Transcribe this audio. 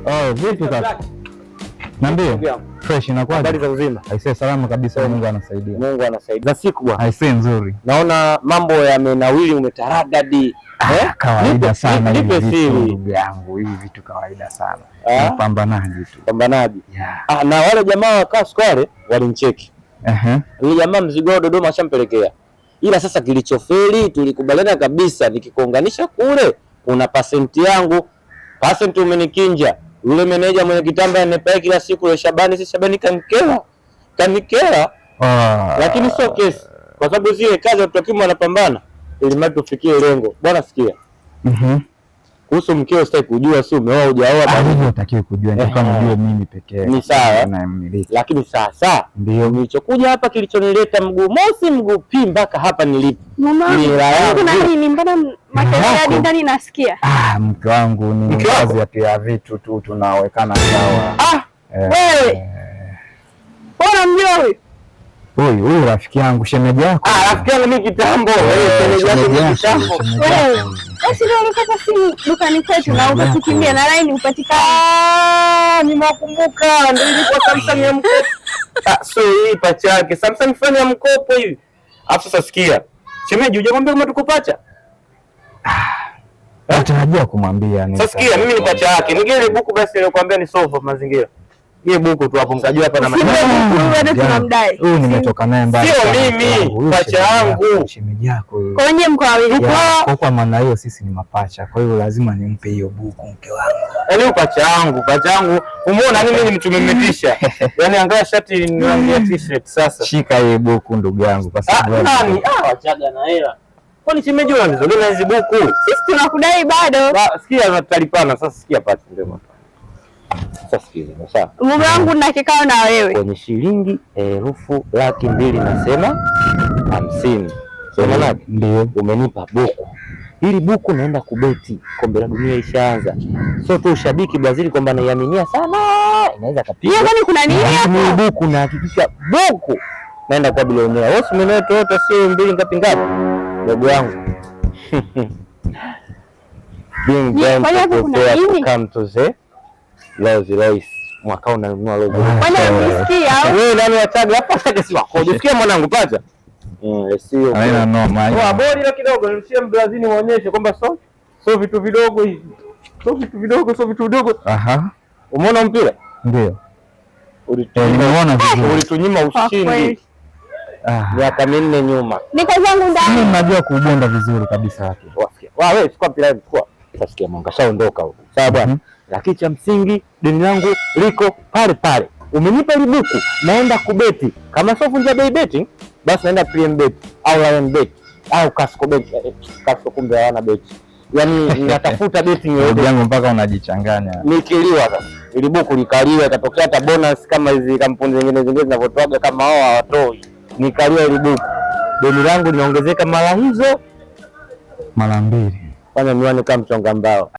Oh, vipi kaka? Niambie. Fresh, inakuwaje? Habari za uzima? Aisee, salama kabisa, Mungu anasaidia. Mungu anasaidia. Za siku bwana. Aisee, nzuri. Naona mambo yamenawili, umetaradadi. Ah, Eh? kawaida sana hivi Nipe vitu siri. ndugu yangu, hivi vitu kawaida sana. Ah? Ni pambanaji tu. Pambanaji. Yeah. Ah, na wale jamaa wa Kasco wale walincheki. Yule jamaa mzigo wao Dodoma ashampelekea. Ila sasa kilichofeli tulikubaliana kabisa, nikikuunganisha kule kuna pasenti yangu. Pasenti umenikinja. Yule meneja mwenye kitamba anipae kila siku yule Shabani, si Shabani kanikera. Kanikera. Ah. Lakini sio kesi, kwa sababu zile kazi watu wakimu wanapambana ili mradi tufikie lengo. Bwana sikia, kuhusu mkeo sitaki kujua, si umeoa hujaoa, Ah, bali hivyo hutakiwi kujua, nitakuwa nijue mimi pekee. Ni sawa. Nayemmiliki. Lakini sasa Ndio. nilichokuja hapa, kilichonileta mguu mosi mguu pi mpaka hapa nilipo Mama, ni hela yangu. kuna nini? Mbona makelele hadi Yako. ndani nasikia? Ah, mke wangu ni Mke wako? kazi ya ya vitu tu tunawekana sawa. Ah, Eh, wewe. Wewe unamjua huyu? Huyu huyu rafiki yangu shemeji yako. Ah, rafiki yangu mimi kitambo. Eh, Eh, shemeji yako shemeji mimi yako, kitambo. shemeji Wewe. yako. Basi ndio ulikata simu dukani kwetu na Shemeji ukatukimbia yako. na line upatikane. Ah, nimewakumbuka, ndio ilikuwa Samsung ya mkopo. Ah, so hii pacha yake Samsung fulani ya mkopo hivi. Alafu sasa sikia, shemeji, hujamwambia kama tuko pacha? Natarajia kumwambia ni. Sasa sikia, mimi ni pacha yake. Nigele buku basi nilikwambia ni solve mazingira. Ile buku tu hapo mkajua hapa na Usimpe mazingira. buku, huyu bado tunamdai. Huyu nimetoka naye mbali Sio sana, mimi, mke wangu. Huyu pacha shemeji yako, yangu. Shemeji yako huyu. Kwa wenyewe mko wawili. Ya, kwa maana hiyo sisi ni mapacha, kwa hiyo lazima nimpe hiyo buku mke wangu. Yaani pacha yangu, pacha yangu. Umeona nini mimi mtumemetisha. Yaani angalia shati ni rangi ya t-shirt sasa. Shika hii buku ndugu yangu kwa Ah, sababu nani? Ah, wachaga na hela. Kwani shemeji unanizolea na hizi buku? Sisi tunakudai bado. Ba, sikia tutalipana sasa, sikia pacha ndio mwana. Sasa sikiza, sawa. Mume wangu na kikao na wewe. Kwenye shilingi 200,000 nasema 50. Sio maana ndio. Umenipa buku. Hili buku naenda kubeti, kombe la dunia ishaanza. Sio tu ushabiki Brazil kwamba naiaminia sana, inaweza kapiga. Hiyo kwani kuna nini Lakini hapo? buku nahakikisha buku naenda kwa bilionea. Wewe si umenunua Toyota sio mbili ngapi ngapi? Ndugu yangu. Being Ni, kwani hapo kuna prepared to nini? come to the Rolls Royce. Mwaka huu unanunua Rolls Royce. Kwani hamnisikii au? Wewe nani wachaga hapa sasa si wako. Sikia mwanangu pacha. Sio. Haina noma. Haina Poa, noma. bodi la kidogo nimshie Mbrazili muonyeshe kwamba so vitu vidogo hivi. So vitu vidogo, so vitu vidogo. Aha. Umeona mpira? Ndio. Ulitunyima, Nimeona vizuri. ulitunyima Kwa ushindi kweli. Ah. miaka 4 nyuma. Niko zangu Mimi ndani. najua kuubonda vizuri kabisa wake. Wasikia. Wa wewe chukua mpira wewe chukua. Sasa sikia mwanga shaondoka huko. Sawa bwana. Lakini cha msingi deni langu liko pale pale. Umenipa ile buku, naenda kubeti. Kama sio Vunja Bei betting, basi naenda PM bet au Lion bet au Kasco bet. Kasco kumbe hawana bet. Yaani natafuta betting Ndugu yoyote. yangu mpaka unajichanganya. Nikiliwa sasa. Ili buku likaliwa ikatokea hata bonus kama hizi kampuni zingine zingine zinavyotoaga kama wao hawatoi. Nikaliwa ili buku. Deni langu linaongezeka mara hizo Mara mbili. Fanya miwani kama mchonga mbao.